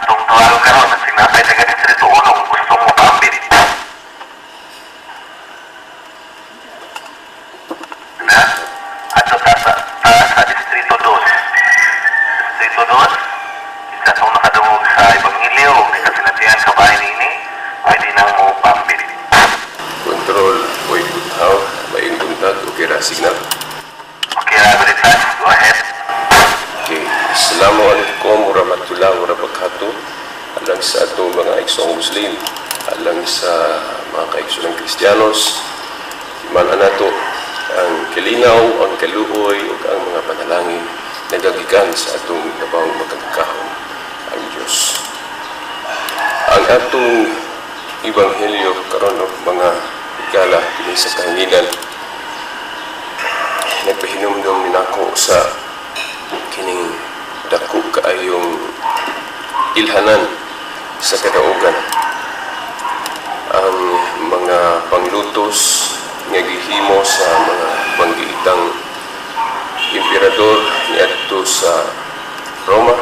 Atong tawagan karon si naa tay taga Distrito 1 gustong mopaambit. Na adto ta sa Distrito 2. Distrito 2, isa tong nakadungog sa Ebanghelyo ug may kasinatian ka bahin niini, pwede nang mopaambit. Control, Boy Buthaw, maayong buntag, okay ra signal. Okay ra, Veritas, go ahead. Okay, Assalamualaikum warahmatullahi wabarakatuh. Alang sa atong mga igsoong Muslim, alang sa mga kaigsoong Kristiyanos, himan nato ang kalinaw, ang kaluoy ug ang mga panalangin nagagikan sa atong nabawong makagagahom ang Diyos. Ang atong Ebanghelyo karon, mga higala dinhi sa kahanginan, nagpahinumdum ni nako sa kining dako kaayong ilhanan sa kadaugan, ang mga panglutos nga gihimo sa mga banggiitang emperador niadto sa Roma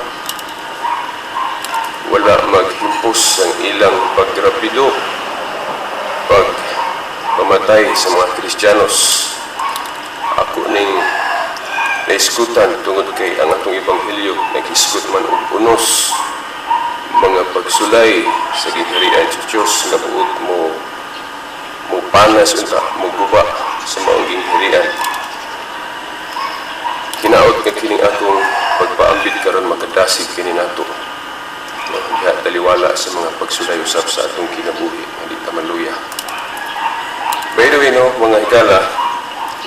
wala maghimpos ang ilang pagrapido pag pamatay sa mga Kristiyanos. Ako ning naisgutan tungod kay ang atong Ebanghelyo naghisgot man og unos, mga pagsulay sa gingharian sa Dios nga buot mo mo panas unta mo guba sa maong gingharian. Hinaot nga kining akong pagpaambit karon makadasig kini nato, no, diha taliwala sa mga pagsulay usab sa atong kinabuhi nga di ta maluya. By the way, no, mga higala,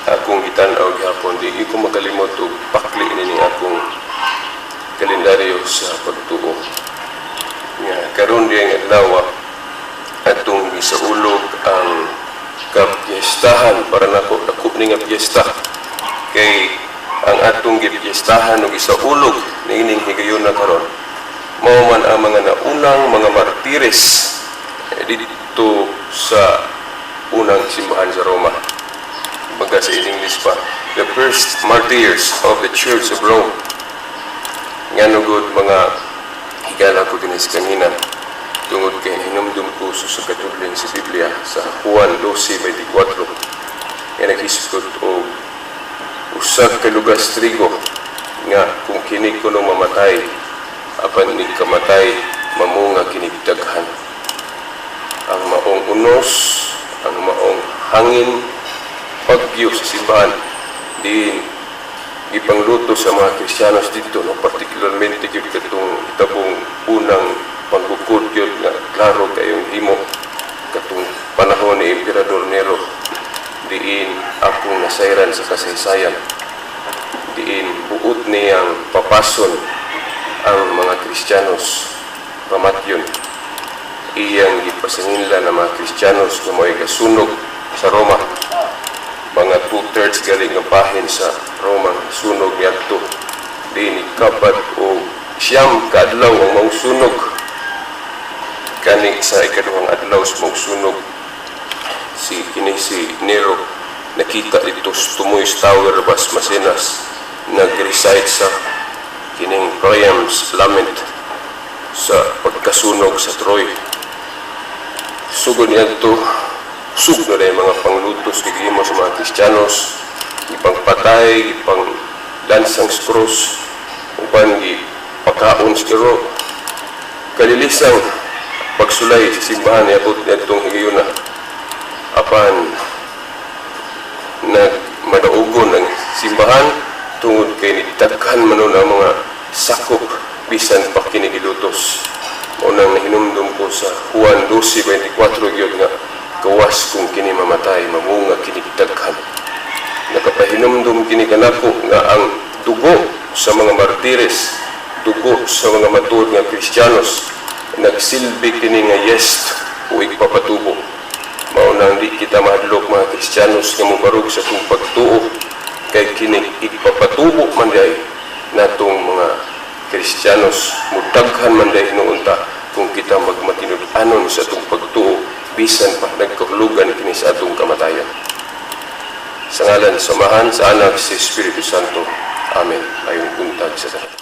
akong gitan-aw gihapon, di ko makalimot og pakli ini akong kalendaryo sa pagtuo. Nga karon diyang adlaw atong gisaulog ang kapiestahan. Para nako, dako ni nga piyesta kay ang atong gipiestahan ug gisaulog niining higayuna karon mao man ang mga naunang mga martires didto sa unang simbahan sa Roma. Baga sa English pa, the first martyrs of the Church of Rome. Ngano gud, mga higala ko dinhi sa kahanginan? Tungod kay hinumdum ko sa katudling sa Biblia sa Juan 12:24 nga naghisgot og usa ka lugas trigo nga kung kini kuno mamatay, apan inig kamatay mamunga kinig daghan. Ang maong unos, ang maong hangin, bagyo sa simbahan din gipangluto sa mga Kristiyanos didto, no, particularmente gyud katong hitabong unang panggukod gyud nga klaro kayong himo katong panahon ni Emperador Nero, diin akong nasayran sa kasaysayan, diin buot niyang papason ang mga Kristiyanos, pamatyon. Iyang gipasanginlan ang mga Kristiyanos nga mo'y gasunog sa Roma. Mga 2/3 gali nga bahin sa Roma sunog niadto, diin ikapat o 9 ka adlaw ang maong sunog. Kani sa ikaduhang adlaw sa maong sunog, si kini si Nero nakita didto sa Tumoy's Tower bas Macenas, nag-recite sa kining Priam's Lament sa pagkasunog sa Troy. Sugod niadto, usog na dahil mga panglutos gihimo sa mga Kristiyanos, ipangpatay, ipang lansang sa krus, uban gipakaon sa iro. Kalilisang pagsulay sa simbahan niabot niadtong higayuna. Apan nagmadaugon ang simbahan tungod kay nidaghan man nun ang mga sakop bisan pa kini gilutos. Mao nang nahinumdum ko sa Juan 12:24 gyud nga gawas kung kini mamatay, mamunga kini daghan. Nakapahinumdum kini kanako nga ang dugo sa mga martires, dugo sa mga matuod nga Kristiyanos, nagsilbi kini nga yeast o igpapatubo. Mao nang di kita mahadlok, mga Kristiyanos, nga mobarog sa atong pagtuo kay kini igpapatubo man diay natong mga Kristiyanos, mudaghan man diay hinuon ta kung kita magmatinud-anon sa atong pagtuo bisan pa nagkahulugan kini sa atong kamatayon. Sa ngalan sa Amahan, sa Anak, sa Espiritu Santo. Amen. Maayong buntag sa tanan.